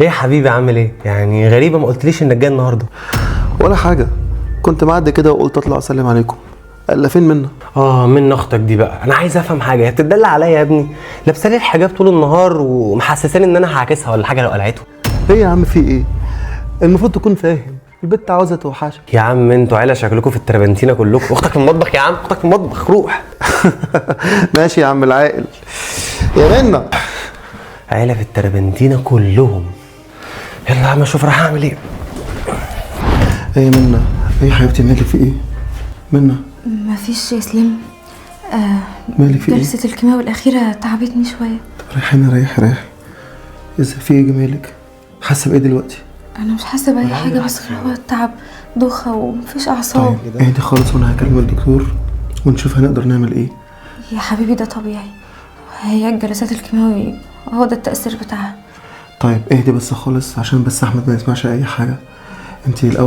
ايه يا حبيبي عامل ايه؟ يعني غريبة ما قلتليش انك جاي النهارده. ولا حاجة، كنت معدي كده وقلت اطلع اسلم عليكم. قال فين منا؟ من اختك دي بقى، انا عايز افهم حاجة، هي بتدلع عليا يا ابني؟ لابسه لي الحجاب طول النهار ومحسساني ان انا هعاكسها ولا حاجة لو قلعته. ايه يا عم في ايه؟ المفروض تكون فاهم، البت عاوزه توحشك. يا عم انتوا عيله شكلكم في التربنتينه كلكم. اختك في المطبخ يا عم، اختك في المطبخ، روح. ماشي يا عم العاقل. يا منا عيله في التربنتينه كلهم. يلا يا عم اشوف راح اعمل ايه. ايه يا منا؟ ايه يا حبيبتي مالك في ايه؟ منا مفيش يا سليم. مالك في ايه؟ جلسة الكيماوي الأخيرة تعبتني شوية. طب ريحينا، ريحي ريحي. ازاي في ايه مالك؟ حاسه بايه دلوقتي؟ أنا مش حاسة بأي حاجة، بس غير هو التعب، دوخة ومفيش أعصاب. طيب اهدي خالص وانا هكلم الدكتور ونشوف هنقدر نعمل ايه. يا حبيبي ده طبيعي، هي الجلسات الكيماوي هو ده التأثير بتاعها. طيب اهدي بس خالص عشان بس احمد ما يسمعش اي حاجة. انتي الاول